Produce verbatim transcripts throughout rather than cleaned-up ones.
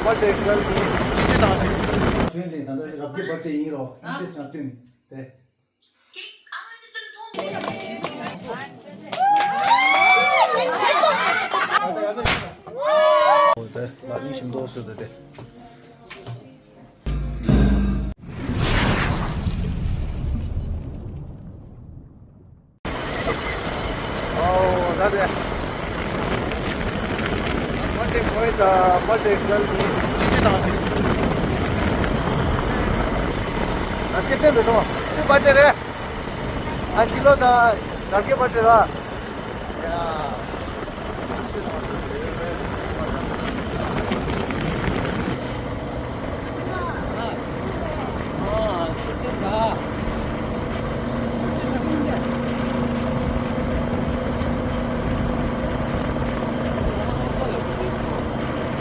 བར་ཐྡེ་གལ་གྱི་ཕྱི་རྒྱལ་དང་ཕྱི། ཆོས་ལས་ད་ལྟ་རབ་རྒྱས་བར་ཐྡེ་ཡིན་རོ། ཨ་དེ་སང་བསྟུན་ཏེ། ཨོ་དེ་ལག་ལེན་ཞིམ་མདོག་བཟོས་ཏེ་དེ། ཨོ་ད་དེ། བར་ཐྡེ་གོའི་ད་བར་ཐྡེ་གལ་གྱི་ཕྱི་རྒྱལ་དང་ཕྱི། ད་སྐད་བསྟན་འདུག་དང་སུ་བར་ཐྡེ་རེད། ཨ་ཕྱི་ལོགས་ད་རབ་རྒྱས་བར་ཐྡེ་ར།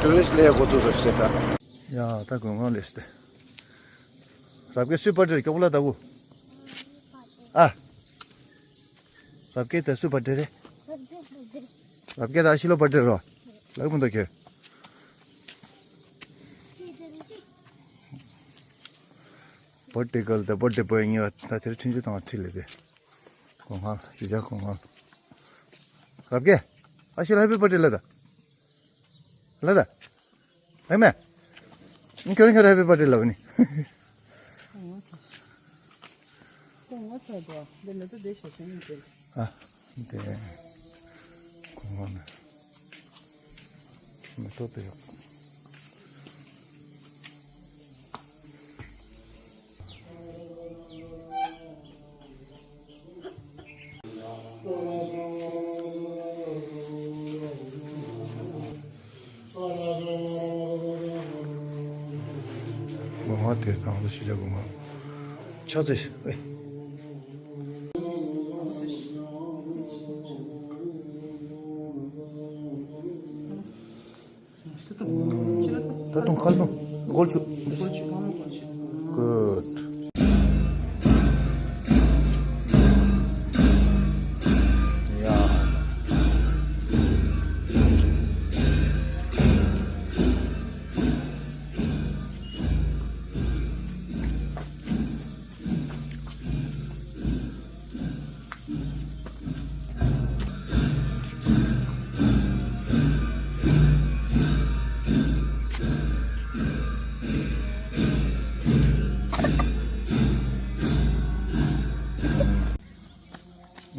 ཊུ་རི་སི་ཊི་ལས་འགོ་བཙུགས་ཟེར་ཟེར་ད། ཡ་ད་དགོན་ཁང་ལས་སྟེ། རབ་རྒྱས་སུའི་བར་ཐྡེ་རེད། སྐྱོག་པོ་ལ་ལྟ་བུ། ཨ། རབ་རྒྱས་དེ་སུའི་བར་ཐྡེ་རེད། རབ་རྒྱས་ད་ཕྱི་ལོགས་བར་ཐྡེ་རོ། ལག་མི་འདུག་ཁྱོད། བར་ཐྡེ་གལ་དེ་བར་ཐྡེ་བོ་ཡིན་ད་དེར་འཕྲིན་བཅོལ་བཏང་བ་ཁྲིད་ལས་དེ། གོང་ཁང་གཞིས་ཆགས་གོང་ཁང་། རབ་རྒྱས། ཨ་ཕྱི་ལ་ཧེ་པི་བར་ཐྡེ་ལ་ད། ལ་ད། ལགས་མེ། ཁྱོད་རང་ཁྱོད་རང་ཧེ་པི་བར་ཐྡེ་ལབ་ནི། ཁོ་ངོ་ཚ་ཤག་ཁོ་ངོ་ཚ་དོ། འདི་ལ་ད་བསྡད་ཤག་ཤག་ནི་དེ། ཨ། འདི། ཁོ་ངོ་ནི། མེ་ཏོག་དེ་ཡོད། སྒོ་ང་དེ་དང་དུ་ཤི་ཆ་སྒོ་ང་། ཆ་ཚེ་ཨེ། ད་དུང་ཁ་ལོ་སྒོར་ཆུ། སྒོར་ཆུ། Good.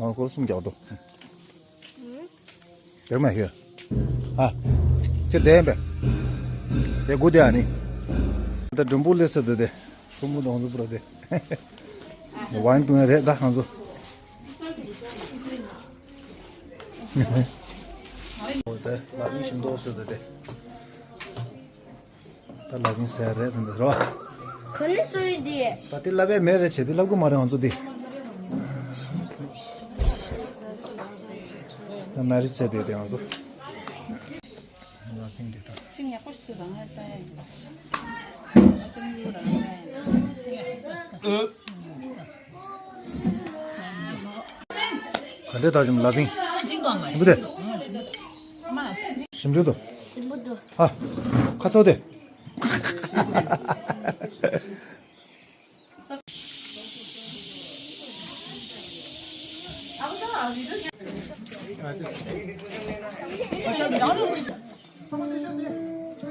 ཡ། ང་སྒོར་སུམ་རྒྱག་འདུག་དེ་མ་ཤོད། ཨ། ཁྱོད་བསྡད་པས། དེ་དགུ་དེ་ཨ་ནི། ད་སྒྲོམ་བུ་ལས་ས་དེ་དེ། ཁྲོ་མོ་དང་ཚོ་པུ་ར་དེ། ཝའིན་བཏུང་ཡ་རེད་ད་ཁང་ཚོ། འོ་དེ་ལག་ལེན་ཞིམ་མདོག་བཟོས་དེ་དེ། ད་ལག་ལེན་ཟེར་རེད་དེ་འདི་རོ། ག་ནས་བཟོས་ཡིན་དེ། ད་དེ་ལབ་ཡ་མེད་རེད་བྱས་དེ་ལབ་གི་མ་རེད་ང་ཚོ་དེ། ད་མ་རེད་བྱས་དེ་དེ་ང་ཚོ། ཅི་ཉག་པོ་ཞིག་ཚུད་དང་ང་ལྟ་ཡ་ཡིན། ཨ་ཅང་ཡོད་རང་ལྟ་ཡ་ཡིན། ག་འདྲས་ད་ཅིམ་ལ་ཕིང་། ཞིམ་པོ་དེ། ཞིམ་འདུག་དོ། ཞིམ་པོ་འདུག་ཧ། ཁ་ཚོ་དེ།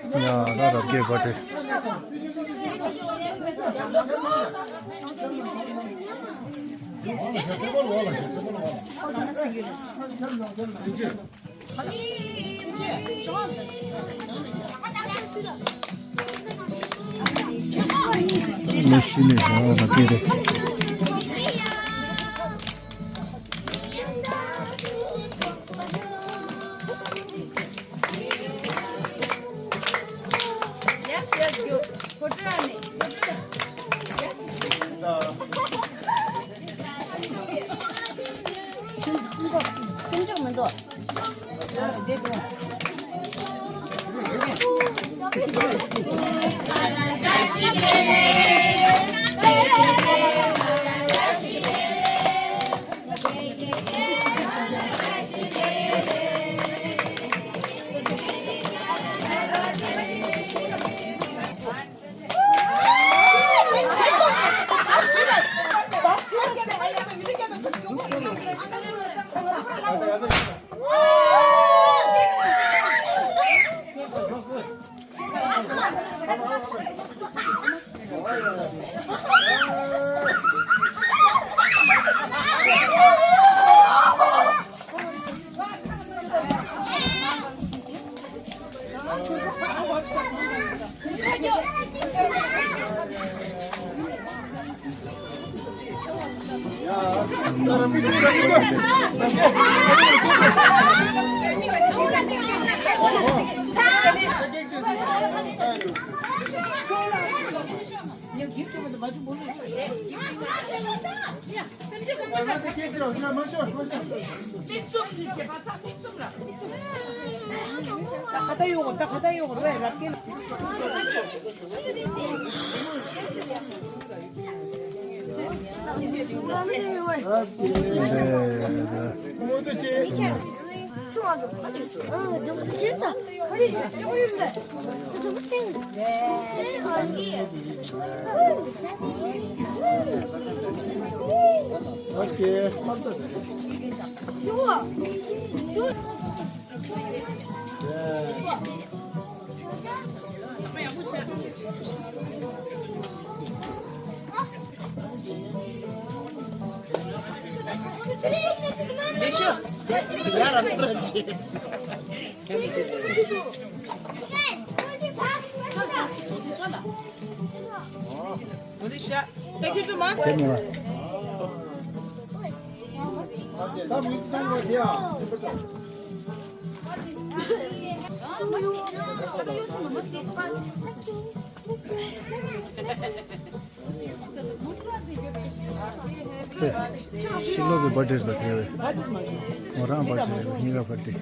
ཡ་ད་རབ་རྒྱས་པ་དེ། མ་གཞི་ནས་རང་ལ་སྐད་རེད། Okay. Thank you too much. ཕྱི་ལོགས་ཀྱི་བར་ཌེ་ལ་ཕེབས་པའི་མོ་རང་བར་ཌེ་རེད། གཉིས་ཀ་བར་ཌེ།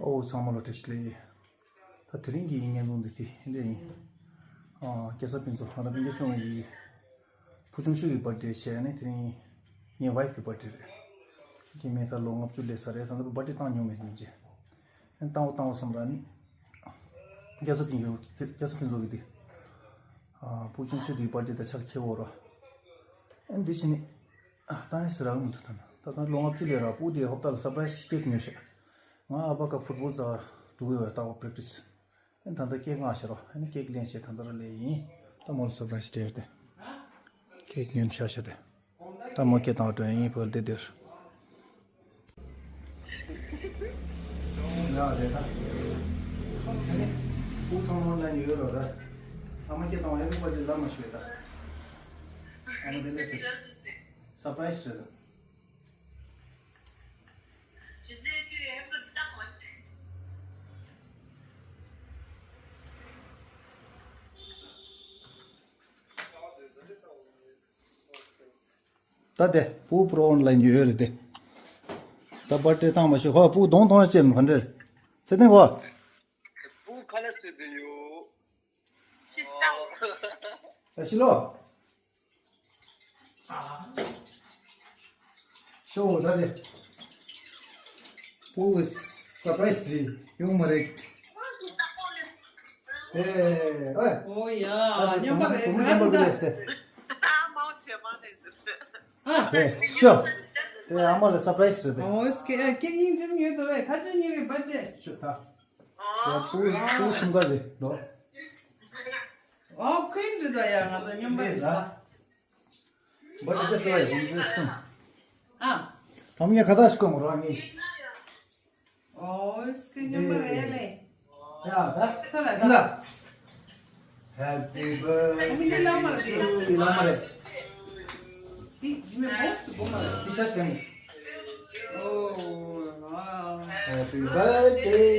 ཨོ་ཚང་མ་ལ་བཀྲ་ཤིས་བདེ་ལེགས། ད་དེ་རིང་གི་བརྙན་ཐུང་འདི་དེ་འདི་ཡིན། ཨ་སྐལ་བཟང་ཕུན་ཚོགས་ལྷ་རམས་པ་སྐྱབས་མཆོག་གི་བུ་ཆུང་ཤོས་ཀྱི་བར་ཌེ་བྱས་ནས། དེ་རིང་ངའི་ཝའིཕ་གི་བར་ཌེ་རེད། སྐྱེས་མ་ཐག་ལོ་ལྔ་བཅུ་སླེབས་ས་རེད། ད་ལྟ་བར་ཌེ་བཏང་མྱོང་མེད་ཡིན་ཅེ། ཨ་བཏང་བ་བཏང་བ་བསམ་ར་ནི། སྐལ་བཟང་ཕུན་ཚོགས་སྐལ་བཟང་ཕུན་ཚོགས་ཀྱི་དེ། ཨ་བུ་ཆུང་ཤོས་དེའི་བར་ཌེ་དང་ཆ་ཁེ་བོ་ར། ཨ་འདི་བྱས་ནས། ཨ་བཏང་ཡ་ཟེར་རག་མི་འདུག་ད་ན་ད་ལྟ་ལོ་ལྔ་བཅུ་སླེབས་ར། བུ་དེ་ཧོབ་ཏ་ལ་སར་པ་རའི་སི་ཀེག་ཉོས་ཤག་ང་ཨ་ཕ་ཀ་ཕུཊ་བོལ་རྩེ་བ་འགྲོ་གི་ཡོད། ལྟ་བ་པྲེག་ཊི་སི། ཨ་ད་ལྟ་ཀེག་མངགས་ཤག་རོ། ཨ་ནི་ཀེག་ལེན་བྱས་ད་ལྟ་ར་སླེབས་ཡིན། ད་མོ་ལ་སར་པ་རའི་སི་སྟེར་ཏེ། ཀེག་ཉོས་ཤག་ཤག་སྟེ། ད་མོ་སྐད་བཏང་བ་འགྲོ་ཡིན། བོལ་ཏེ་སྟེར། ཡ་རེད་ད། ཨ་ནི་བུ་ཚང་མ་ལ་ཡོད་རོགས་ར། ཨ་མ་སྐད་བཏང་བ་ཧེ་པི་བར་ཌེ་ལབ་མ་ཤོད་ད། ཨ་མ་དེ་འདྲ་ཟེར། སར་པ་རའི་སི་རེད་ད། ད་དེ་བུ་པུ་རོ་ཨོན་ལ་ཡིན་ཡོད་རེད་དེ། ད་བར་ཌེ་བཏང་མ་ཤོད། ཧོ་བུ་གདོང་གདོང་ཡ་ཅེམ་ག་འདྲ་རེད། ཚེ་བརྟན་ཧོ། བུ་ཁ་ལ་སི་དེ་ཡོད། ཨ་ཤི་ལོ། ཤོ་ད་དེ། བུ་སར་པ་རའི་སི་ཡོང་མ་རེད། ཨེ་ཨེ། ཨོ་ཡ། ད་དེ་ཉམས་པ་རེད། བུ་མོ་ཉམས་པ་རེད་དེ། ཨ་དེ་ཤོ། དེ་ཨ་མ་ལ་སར་པ་རའི་སི་རེད་དེ། ཨོ་སྐད་སྐད་སྙིང་རྗེ་ཡོད་དོ་བས། ཁ་ཆེ་གཉིས་ཀྱི་བར་ཆད། ཤོ་ད། ཡ་བུ་བུ་གསུམ་ཀ་རེད་དོ། ཨོ་ཁོས་འདྲི་ད་ཡ། ང་ཚོ་སྨྱོན་པ་རེད་ཤག་བར་ཌེ་དེ་སོ་ཡ་བུ་གསུམ། ཨ། ཨ་མ་ངས་ཁ་བཏགས་ཤིག་གོན་དགོས་རོགས་ངས། ཨོ་སྐད་སྨྱོན་པ་རེད་ལེ། ཡ་ད། ས་ལ་ད། ཡིན་ད། Happy birthday to you. ལ་མ་རེད། འདི་ཇི་མེ་བོགས་སུ་སྒོ་མ་རེད། འདི་ཤ་ཤ་ནི། ཨོ། Happy birthday.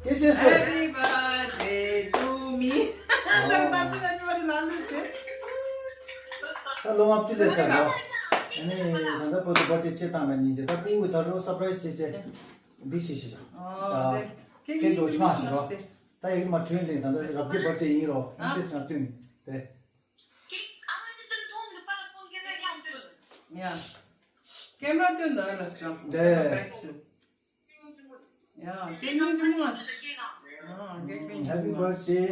སྐད་ཆ་ཟེར། Happy birthday to me. ད་ལོ་ལྔ་བཅུ་སླེབས་ས་རེད། ཨ་ནི་ད་ལྟ་བར་དུ་བར་ཏེ་ཅེ་བཏང་མ་ཉིན་ཅེ་ད་ཕྲུ་གུ་ད་རུ་སར་པ་རའི་སི་བྱེད་ཅེ་འདི་ཞིག་ཞིག་ཨོ་ད་དེ་སྐད་དུ་ཆུང་ཞིག་རོ། ད་ཡིག་མ་བྲོས་ལེ་ད་ལྟ་རབ་ཀྱི་བར་ཏེ་ཡིན་རོ། ཨ་ཏེ་སང་བསྟུན་ཏེ། ཡ། ཀེམ་ར་སྟོན་ད་ལ་སི་རང་། འདི། ཡ། ཀེམ་ར་ཅི་མ། ཨ། ཀེམ་ར་ཅི་མ། Happy birthday.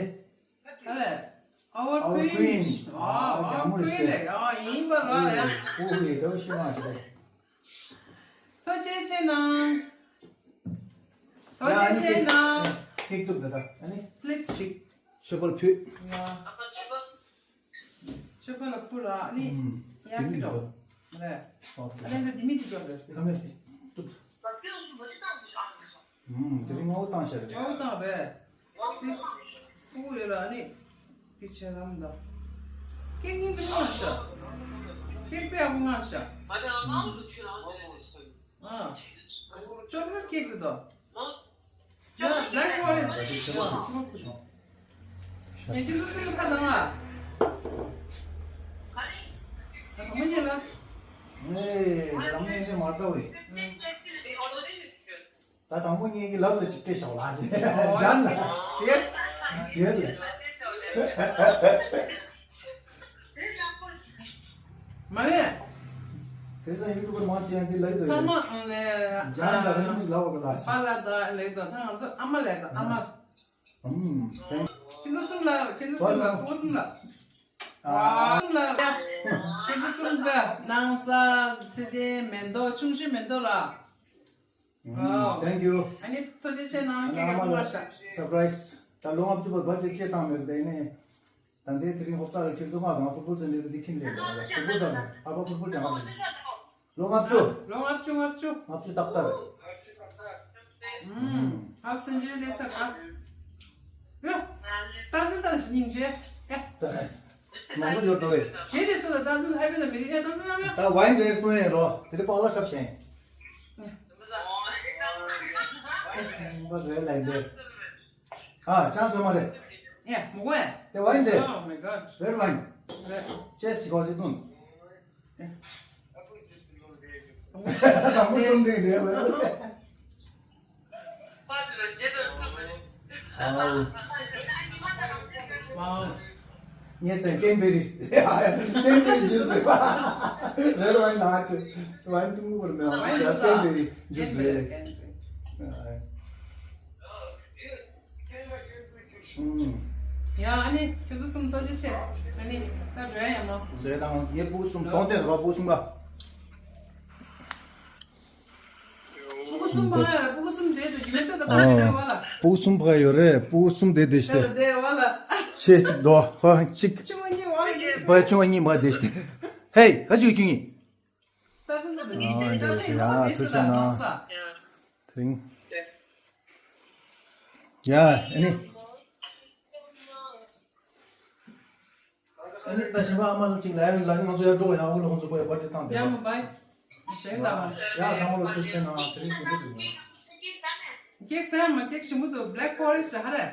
ཨ་ལེ། Our Our queen. Queen. ཨ། Our queen ལེ། ཨ། ཡིན་པ་ར་ཡ། ཨོ་ཧེ་ད་ཤི་མ་ཤི། ཐུགས་རྗེ་ཆེ་གནང་། ཐུགས་རྗེ་ཆེ་གནང་། ཀེག་ཏུ་ད་ད། ཨ་ནི། ལེགས་ཤིག་ཤོ་ཕལ་ཕུད། ཡ། ཤོ་ཕལ་ལ་ཕུ་ར་ཨ་ནི། ཡ་ཀི་ཏོ། རེད། ཨ་ལེ་འདི་མི་འདི་ཏོ་རེད། ཁ་མེད་ཏུ། ཨུམ། དེ་རིང་ངོ་བོ་བཏང་ཤག་རེད། ངོ་བོ་བཏང་རེད། དེ་ཨུ་ཡོད་ལ་ནི། དེ་ཆེ་ལམ་ད། ཀེག་ཉིན་དུ་མངགས་ཤག་ཀེག་དཔེ་ཡག་པོ་མངགས་ཤག་ཨ། ཅོག་ལེ་ཊི་ཀེག་རེད་དོ། ཡ། Black Forest། ངས་ཁྱོད་ཚོ་སུ་ལ་ཁ་བཏང་ང་། ད་ག་མོ་ཉེ་ལ། ངས་རང་ཉིད་ནས་མ་ལྟ་བས། ད་དང་པོ་ངེད་ཀྱི་ལབ་ལ་ཅིག་སྤྲད་ཤོག་ལ་ཟེར། ཨོ་ཇན་ལ། ཇན་ལ། མ་རེད། དེ་ཚོ་ཡུ་ཊུབ་པར་མང་ཆེ་ཡང་འདི་ལབ་འདུག་ཚང་མ་ཨ་ནི་ཇན་ལ་རིང་ལ་ལབ་པ་ལ་ཟེར། པཱ་ལགས་དང་ལེགས་དང་ད་ང་ཚོ་ཨ་མ་ལེགས་དང་ཨ་མ། ཨུམ། ཁྱེད་ཚོ་གསུམ་ལ་ཁྱེད་ཚོ་གསུམ་ལ་ཨོ། ཕྲུ་གུ་གསུམ་ལ། ཨ། གསུམ་ལ་ཁྱེད་ཚོ་གསུམ་ལ་ནང་ས་ཚེ་བརྟན་མེ་ཏོག་ཆུང་ཤོས་མེ་ཏོག་ལ། ཨུམ། Wow. Thank you. ཨ་ནི་ཐུགས་རྗེ་ཆེ་གནང་། ཨ་ནི་ཀེག་ཨ་མ་ལ་ཀ་ཤ། སར་པ་རའི་སི། ད་ལོ་ལྔ་བཅུ་པ་བར་ཐི་ཌེ་ཅེ་བཏང་མེད་པ་དེ་ནས། ད་ལྟའི་དེ་རིང་ཧོབ་ཏ་ལ་ཁྱོད་ཚོ་ང་དང་ཧྥུ་ཊི་བོལ་ཚན་རིག་གི་ཁྱིམ་ལས་ཀྱི་ཧྥུ་ཊི་བོལ་ཚན་རིག་ཨ་ཕ་ཧྥུ་ཊི་བོལ་ཀྱང་ཧ་ལས། ལོ་ལྔ་བཅུ། ལོ་ལྔ་བཅུ་ལྔ་བཅུ། ལྔ་བཅུ་ཏག་ཏག་རེད། ཨུམ། ཧབ་སེན་ཅུ་རི་ལས་ས་ག་ཡོ། ད་ཟིན་ད་ཞིག་སྙིང་རྗེ། ཨེ། ད་མང་པོ་ཡོད་འགྲོ་རེད། ཞེ་དེ་སོ་ལ་ད་ཟིན་ཧ་པེ་ན་མི་རིགས་ཨེ་ད་ཟིན་ཡོང་ཡོ། ད་ཝའིན་རེད་ཀུན་ཡོད་རོ། དེ་རིང་པགས་ལ་འཁྲབ་བཞིན། པ་རེད་ལ་ཡིན་ཏེ། ཨ། ཆང་སོ་མ་རེད། ཡ། མོ་གོ་ཡ། དེ་ཝའིན་དེ། Oh my God. Red wine. རེད། ཅེས་ཅི་གོ་ཅི་དུན། དང་པོ་གསུམ་དེ་རེད་བ། ཨའོ། Wow. ངས་ཚན་ཀེན་བེ་རི། ཀེན་བེ་རི་ཇུས་རེད་བ། རེད་ཝའིན་ལ་ཆེ། ཝའིན་ཏུ་མུ་བར་མེ་ཝའིན་ལ་ཀེན་བེ་རི་ཇུས་རེད། ཀེན་བེ་རི། ཡ། ཨ་ནི་ཁྱོད་ཚོ་གསུམ་ཐུགས་རྗེ་ཆེ། ཨ་ནི་ད་འགྲོ་ཡ་ཡ་མ། ཟེར་དང་ངའི་ཕྲུ་གུ་གསུམ་གདོང་སྟོན་རོགས། ཕྲུ་གུ་གསུམ་པ། ཕྲུ་གུ་གསུམ་པ་ཡ། ཕྲུ་གུ་གསུམ་དེ་དུ་ཡིན་མེད་ད་ད་ཨ། ཕྲུ་གུ་གསུམ་པ་ཡོད་རེད། ཕྲུ་གུ་གསུམ་པ་ཡོད་རེད། ཕྲུ་གུ་གསུམ་དེ་དེ་ཤི་དེ། དེ་བ་ལ། ཤེས་གཅིག་དོ། ཧོ་གཅིག་ཆུང་བ་གཉིས་བ་ལ། བ་ཆུང་བ་གཉིས་མ་དེ་ཤི་དེ། ཧེ་ག་ཅིག་ཁྱོད་གཉིས། ད་ཚོད་འདི་ཨ་འདྲ་ཟེར་ཡ། ཐུགས་རྗེ་གནང་། དེ་རིང་། ཡ། ཨ་ནི། ཨ་ནི་ད་ཞིམ་པ་ཨ་མ་ལ་ཅིག་ལ་ཡ་ལ་ང་ཚོ་ཡར་འགྲོ་ཡང་འུ་ལ་ཁོང་ཚོ་པོ་ཡ་པར་ཏི་བཏང་དེ། ཡ་མོ་བའི། ཞེ་ད། ཡ་ཚང་མ་ལ་ཐུགས་རྗེ་གནང་། དེ་རིང་དེ་འདྲ་འདུག་ཀེག་སེ་མ་ཀེག་ཞིམ་པོ་འདུག Black Forest ཧ་རེ།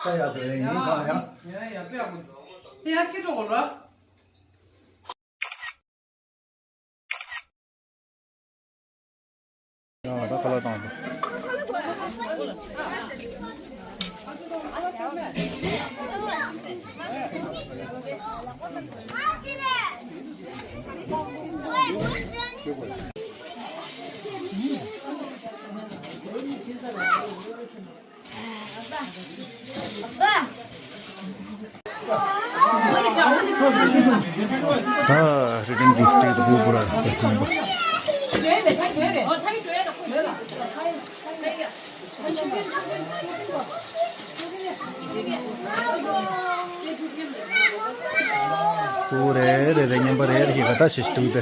ད་ཡ་དེ་ཡིན་གང་ཡ། ཡ་ཡ་དཔེ་ཡག་པོ་འདུག་དེ་ཡ་ཁྱི་གྲོགས་ར། ཡང་ད་ཁ་ལག་བཏང་འདུག་ད་རི་ཊན་གིཕ་ཊི་དེ་བུ་བུ་ར་བུ་རེ་རེ་རེ་མཉམ་པ་རེ་རེ་ཞིག་ག་ད་ཞིག་འདུག་སྟེ།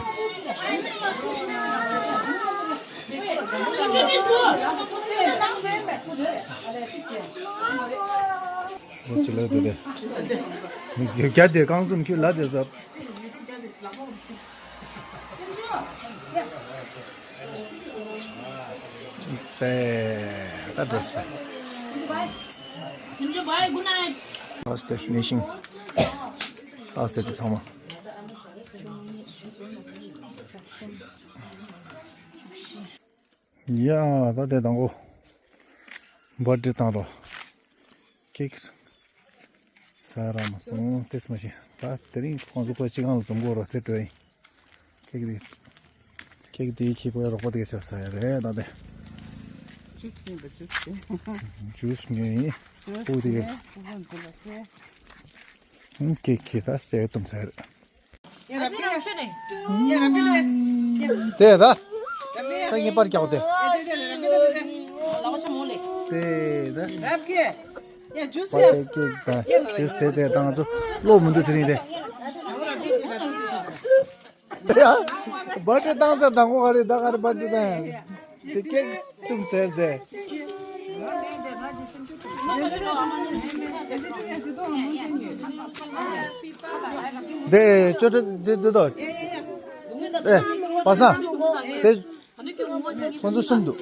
ཨོ་ཅི་ལ་དེ་དེ། རྒྱ་དེ་རྐང་འཛོམས་ཁྱོད་ལ་དེ་ཟབ། དེ་ད་འགྲོ་སོང་། Good night. Last destination. ཨ་སེ་དེ་ཚང་མ། ཡ། ད་དེ་དང་པོ་བར་ཐི་བཏང་རོགས། ཀེག་ཟ་ར་མ་སོང་། དེས་མ་ཤེས། ད་དེ་རིང་ཁོང་ཚོ་ཁོ་ཅི་གང་ལ་འཛོམས་གོ་རོགས་དེ་འགྲོ་ཡིན། ཀེག་དེ། ཀེག་དེའི་ཁྱི་པོའི་རོགས་པ་དེ་ག་ཆགས་ས་ཡ་རེད་ད་དེ། ཇུས་ཡིན་པ་ཇུས་ཏེ། ཇུས་ཉོས་ཡིན། ཇུས་ཁོ་དེ་ག་ནས་ཁོ་བོ་འཛིན་པ་ཚེ། ཀེག་ཁྱི་ད་ཟས་བཏུམ་ཟེར། དེ་ད། ད་ངེས་པར་རྒྱག་དེ། དེ་ད། པ་དེ་ཀེག་ད། ཇུས་དེ་དེ་ད་ང་ཚོ་བློ་མི་འདུག་དེ་རིང་དེ། ཡ། བར་ཐི་བཏང་ཚར་དང་གོ་ག་རེ་ད་ག་རེ་བར་ཐི་བཏང་ཡང་། དེ་ཀེག་བཏུམ་ཟེར་དེ། དེ་ཅོ་ཏྲ་དེ་དེ་དོ། ཨེ། པ་སངས། དེ། ཁོང་ཚོ་གསུམ་འདུག།